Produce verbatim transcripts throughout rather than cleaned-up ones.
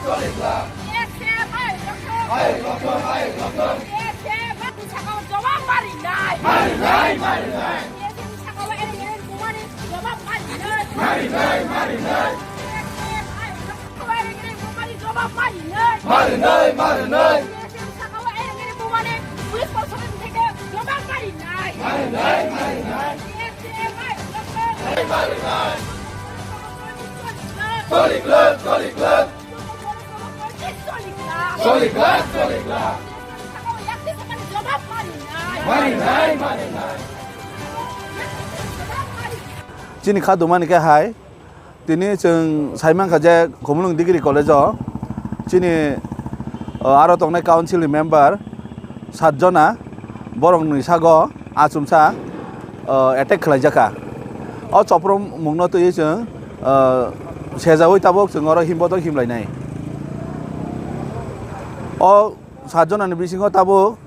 Jobab marinai. Marinai, marinai. Jobab marinai. Marinai, marinai. Jobab marinai. Marinai, marinai. Police protection theke jobab marinai. Marinai, marinai. Marinai, marinai. Choliklak, choliklak. Choliklak, choliklak. Marinai, marinai. Chini kha dumani khe hai. Tini chwng sai mankha je Khumulwng Degree College o chini, uh, aro tongnai council ni member sat jona borokni sago achumsa, uh, attack khlaijakha. O choprom mungno twiwi chwng, uh, sejaui tabuk chwng oro himbotok himlainai. O sat jonani bisingo tabuk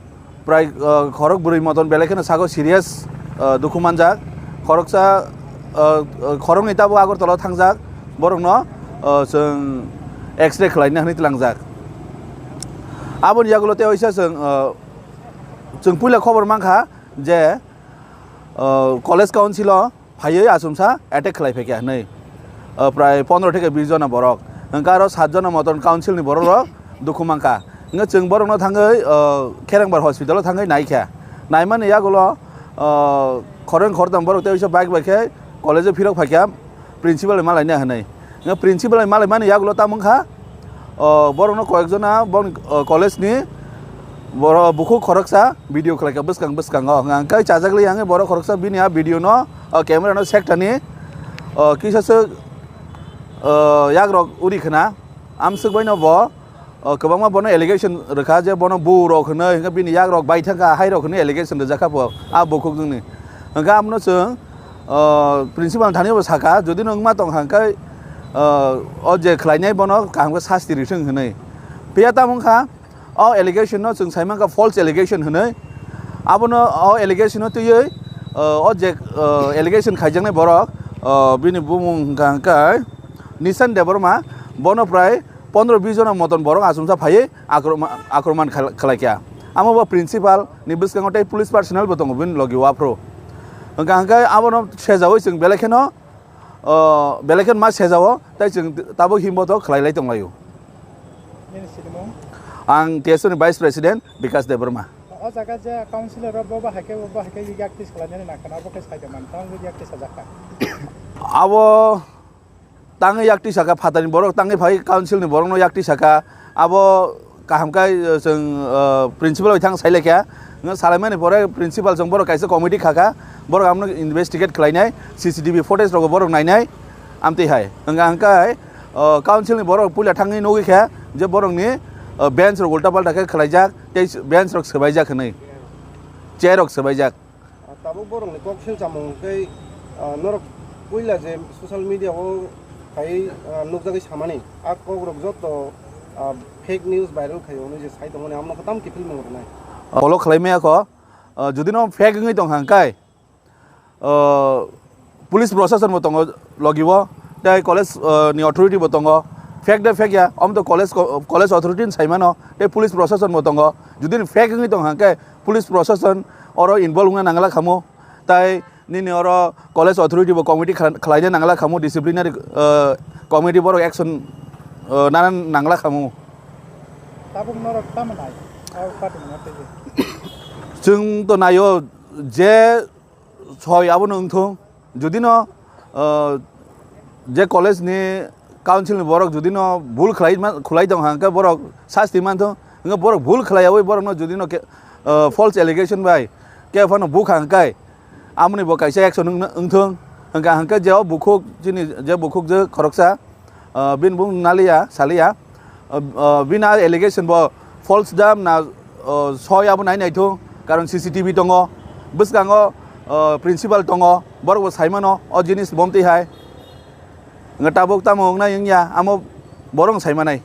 prai, uh, khorok bwrwi moton belai kheno sago serious, uh, dukhu manjak. Khoroksa, uh, uh, khoroknwi tabuk Agartala o thangjak, borokno, uh, chwng X-ray khlaina hwnwi tlangjak. Aboni yagulo tei oisa chwng, uh, chwng puila khobor mankha je, uh, college council o phaiwi achumsa attack khlai phaikha hwnwi, uh, prai pondro theke bis jona borok. Hwnkhe aro sat jona moton council ni borok rok dukhu mankha. Hwnkhe chwng borokno thangwi, uh, Kherengbar hospital o thangwi naikha. Naimani yagulo, uh, khoroknwi khoroktham borok tei oisa bike bai khe college o phirok phaikha principal bai malaina hwnwi. Hwnkhe principal bai malaimani yagulo tamo wngkha, uh, borokno koyekjona boni, uh, college ni borok bukhuk khoroksa video khlaikha bwskang bwskango. Hwnkhe chajak li yang borok khoroksa bini a video no, uh, camera no sektani, uh, kisa swk, uh, yagrok uri khna. Amswk bai no bo, uh, kwbangma bono allegation rwkha je bono bu rok hwnwi, hwnkhe bini yak rok bai thangkha, hai rok hwnwi allegation rwjak kha bo a bukhuk jwngni. Hwnkhe amno chwng, uh, principal thani bo sakha, jodi no wngma tong kha hwnkhe, uh, o je khlainai bono kaham khe sasti rithwng hwnwi. Phiya tamo wngkha, o allegation no chwng sai mankha false allegation hwnwi. Abono o allegation no twiwi, uh, o je, uh, allegation khaijaknai borok, uh, bini bumung hwnkha hwnkhe Nishan Debbarma, bono prai pondro bis jona moton borok achomsa phaiwi akroma-, akromon khal-, khlaikha. Amo bo principal ni bwskango tei police personnel bo tongo bini logi o aphuru. Hwnkha hwnkhe abono sejaui chwng belai kheno, o, belai kheno ma sejao tei chwng tabuk himbotok khlai lai tong laio. Nini sinimung? Ang T S O ni Vice President Bikash Debbarma. O jaga je councilor rok bo bo hai khe, bo bo hai khe yak tis khlainani nangkha na, abo khe sai de man, tamo yak tis sajak kha. Abo tangwi yak tisa kha, phatani borok tangwi phai council ni borok no yak tisa kha. Abo kaham khe, uh, chwng, uh, principal bai thang sai lai kha. Nw salai mani pore principal chwng borok kaisa committee kha kha. Borok amno investigate khlai nai, C C T V footage rok borok nai nai. Amtwi hai. Hwnkha hwnkhe, uh, council ni borok puila thangwi nugwi kha je borok ni, uh, bench rok ulta palta khe khlai jak, tei bench rok swbai jak hwnwi. Chair rok swbai jak. Ah, tabuk borokni kok silchamung tei, ah, norok puila je social media o phaiwi, ah, nukjagwi samani, a kokrok joto, ah, fake news viral khaio hwnwi je sai tongmani, amno khe tamo kiphilmung rwnai? Follow khlai maya kho, ah, jodi no fake wngwi tong kha hwnkhe, ah, police proshashan bo tongo logi o, tei college, ah, ni authority bo tongo. Fake de fake ya, omo to college ko-, college authority ni sai mano, tei police proshashan bo tongo. Jodi no fake wngwi tong kha hwnkhe, police proshashan oro involve wngna nangla khamu, tai nini oro college authority bo committee khla-, khlaina nangla khamu, disciplinary, uh, committee borok action, uh, nana nangla khamu. Tabuk norok tamo nai, abo party ni mate je. Chwng to naio je soi abono wngthung. Jodi no, uh, je college ni council ni borok jodi no bul khlai man, khulai tong hwnkhe borok sasti manthung. Hwnkhe borok bul khlaiyaui borok no jodi no ke, uh, false allegation bai khe phano bukha hwnkhe amoni bo kaisa action wng, wngthung. Hwnkha hwnkhe je o bukhuk chini je bukhuk je khoroksa, ah, bini bung naliya, saliya. Ah, ah, bini allegation bo false dam na, ah, soi abo nai naithung, karon C C T V tongo, bwskango, ah, principal tongo, borok bo saimano o jinis bomtwi hai. Hwnkhe tabuk tamo wngnai wngya, amo borok saimanai.